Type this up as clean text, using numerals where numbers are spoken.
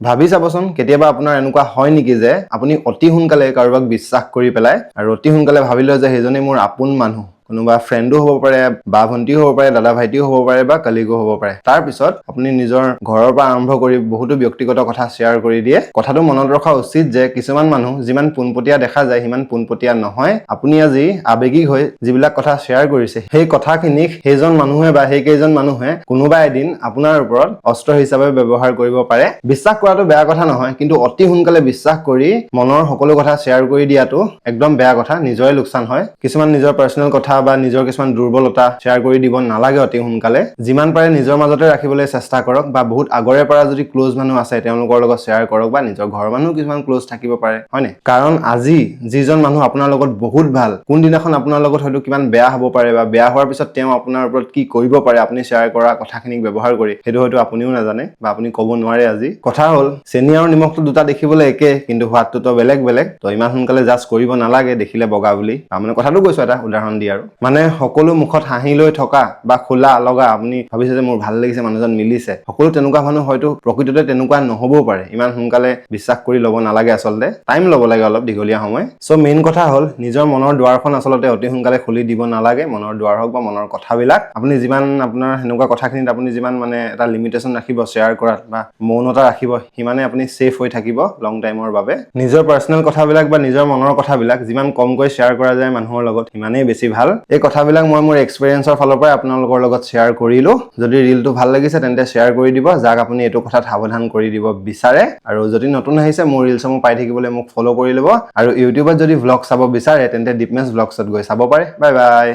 ভাবি চাবচোন, কেতিয়াবা আপোনাৰ এনেকুৱা হয় নেকি যে আপুনি অতি সোনকালে কাৰোবাক বিশ্বাস কৰি পেলাই আৰু অতি সোনকালে ভাবি লয় যে সেইজনেই মোৰ আপোন মানুহ? কোনোবা ফ্ৰেণ্ডো হ'ব পাৰে বা ভণ্টিও হ'ব পাৰে, দাদা ভাইটিও হ'ব পাৰে বা কলিগো হ'ব পাৰে। তাৰপিছত আপুনি নিজৰ ঘৰৰ পৰা আৰম্ভ কৰি বহুতো ব্যক্তিগত কথা শ্বেয়াৰ কৰি দিয়ে। কথাটো মনত ৰখা উচিত যে কিছুমান মানুহ যিমান পোনপটীয়া দেখা যায়, সিমান পোনপটীয়া নহয়। আপুনি আজি আৱেগিক হৈ যিবিলাক কথা শ্বেয়াৰ কৰিছে, সেই কথাখিনিক সেইজন মানুহে বা সেই কেইজন মানুহে কোনোবা এদিন আপোনাৰ ওপৰত অস্ত্ৰ হিচাপে ব্যৱহাৰ কৰিব পাৰে। বিশ্বাস কৰাটো বেয়া কথা নহয়, কিন্তু অতি সোনকালে বিশ্বাস কৰি মনৰ সকলো কথা শ্বেয়াৰ কৰি দিয়াটো একদম বেয়া কথা। নিজৰে লোকচান হয়। কিছুমান নিজৰ পাৰ্চনেল কথা বা নিজৰ কিছুমান দুৰ্বলতা শ্বেয়াৰ কৰি দিব নালাগে অতি সোনকালে। যিমান পাৰে নিজৰ মাজতে ৰাখিবলৈ চেষ্টা কৰক বা বহুত আগৰে পৰা যদি ক্ল'জ মানুহ আছে, তেওঁলোকৰ লগত শ্বেয়াৰ কৰক বা নিজৰ ঘৰৰ মানুহ কিছুমান ক্ল'জ থাকিব পাৰে, হয়নে? কাৰণ আজি যিজন মানুহ আপোনাৰ লগত বহুত ভাল, কোনদিনাখন আপোনাৰ লগত হয়তো কিমান বেয়া হ'ব পাৰে বা বেয়া হোৱাৰ পিছত তেওঁ আপোনাৰ ওপৰত কি কৰিব পাৰে আপুনি শ্বেয়াৰ কৰা কথাখিনিক ব্যৱহাৰ কৰি, সেইটো হয়তো আপুনিও নাজানে বা আপুনি ক'ব নোৱাৰে আজি। কথা হ'ল, চেনি আৰু নিমখটো দুটা দেখিবলৈ একে, কিন্তু সোৱাদটোতো বেলেগ বেলেগ। তো ইমান সোনকালে জাজ কৰিব নালাগে দেখিলে বগা বুলি। তাৰমানে কথাটো কৈছো এটা উদাহৰণ দি আৰু মানে সকলো মুখত হাঁহি লৈ থকা বা খোলা লগা, আপুনি ভাবিছে যে মোৰ ভাল লাগিছে, মানুহজন মিলিছে, সকলো তেনেকুৱা মানুহ হয়তো প্ৰকৃততে তেনেকুৱা নহ'বও পাৰে। ইমান সোনকালে বিশ্বাস কৰি ল'ব নালাগে আচলতে। টাইম ল'ব লাগে অলপ দীঘলীয়া সময়। চ' মেইন কথা হ'ল, নিজৰ মনৰ দুৱাৰখন আচলতে অতি সোনকালে খুলি দিব নালাগে। মনৰ দুৱাৰ হওক বা মনৰ কথাবিলাক, আপুনি যিমান আপোনাৰ সেনেকুৱা কথাখিনিত আপুনি যিমান মানে এটা লিমিটেশ্যন ৰাখিব শ্বেয়াৰ কৰাত বা মৌনতা ৰাখিব, সিমানে আপুনি ছেফ হৈ থাকিব লং টাইমৰ বাবে। নিজৰ পাৰ্চনেল কথাবিলাক বা নিজৰ মনৰ কথাবিলাক যিমান কমকৈ শ্বেয়াৰ কৰা যায় মানুহৰ লগত, সিমানেই বেছি ভাল। এই কথাবিলাক মই মোৰ এক্সপিৰিয়েঞ্চৰ ফালৰ পৰাই আপোনালোকৰ লগত শ্বেয়াৰ কৰিলোঁ। যদি ৰিলটো ভাল লাগিছে, তেন্তে শ্বেয়াৰ কৰি দিব যাক আপুনি এইটো কথাত সাৱধান কৰি দিব বিচাৰে। আৰু যদি নতুন আহিছে, মোৰ ৰিলছসমূহ পাই থাকিবলৈ মোক ফ'ল' কৰি ল'ব। আৰু ইউটিউবত যদি ভ্লগ চাব বিচাৰে, তেন্তে ডিপমেছ ভ্লগছত গৈ চাব পাৰে। Bye bye.